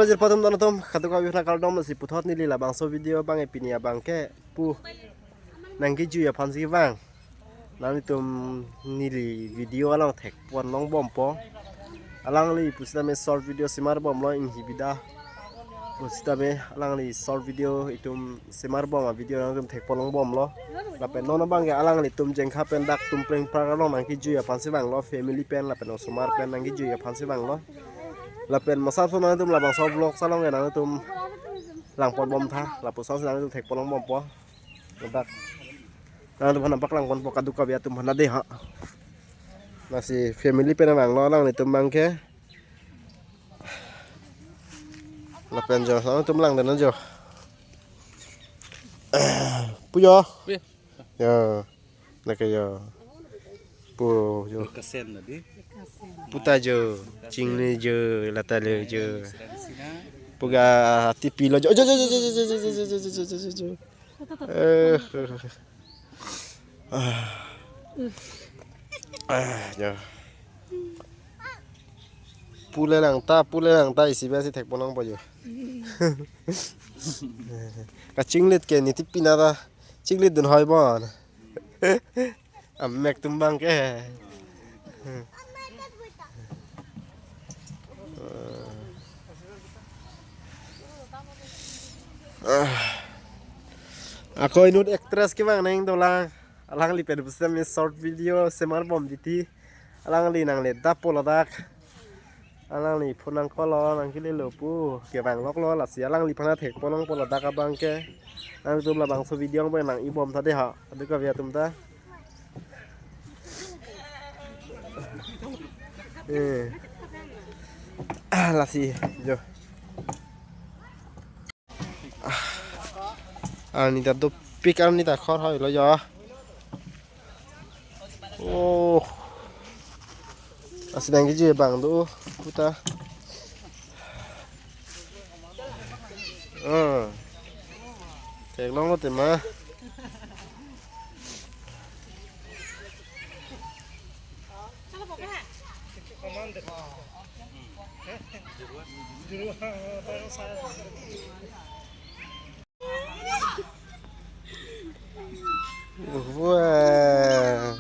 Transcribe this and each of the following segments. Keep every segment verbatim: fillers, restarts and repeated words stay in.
Jirpo atum, don atum, kadokave aphan kardom. Lasi puthot neli labangso video abang pini abang ke pu nangkejui aphansi vang. Nanglitum neli video along thekpon longbompo. Alangli pusitame short video semarbomlo, inghi bida. Pusitame alangli short video itum semarbom a-video nangtum thekpon longbomlo. Lapen non abang ke alanglitum Jengkha pen dak Tumpleng Park along nangkejui aphansi vanglo, family pen lapen osomar pen nangkejui aphansi vanglo. Lapen masap so nangtum labangso vlog along ke nangtum langponbomtha, lapuson si nangtum thekpon longbompo. Dak nangtum aphan nangpaklangponpo kadokave atum aphan dei ha. Lasi family pen vanglo alanglitum abang ke. Lapen jo, nangtum langdun jo. Pu jo. Pu. Jo. Lake jo. Pu jo. Kasen tadi. Pu ta jo. Chingli jo. Lata le jo. Pu ga tipi lo jo. Jo, jo, jo. Eh. Ah. Ah, jo. Pu le langta, pu le langta, isi basi thekpon longpo jo. Kachinglit ke ne tipi na ta, chinglitdun hoi bon. Amek atum abang ke. Ah. Ako inut actress kevang nang dolang. Alangli pen pusitame short video semarbom titi. Alangli nangledappo ladak. Alangli phone nangkolo, nangkelelo pu. Kevang loklo, lasi alangliphan thekpon longpo ladak abang ke. Nangtum labangso video abang nang-ibomtha dei ha. Kadokave atum ta. Eh. Ah, lasi jo. Ah. Arni ta dopik, arni ta khor hoi lo jo. Oh. Lasi nangkejui abang do, pu ta. Ah. Theklonglo tema. Wah.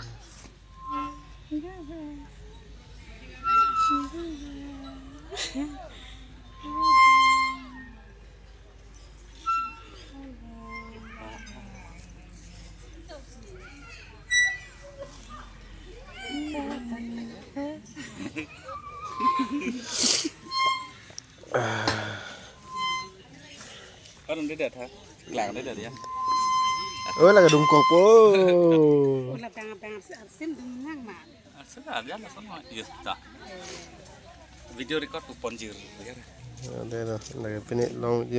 Kan udah dah, ha? Kelang udah dah ya. Oh, lagi dungkok po. Ulah bang bang arsim dum nang ma. Arsim ada lah sama. Iya, dah. Video record ku ponjir, ya. Ada dah, lagi pini long.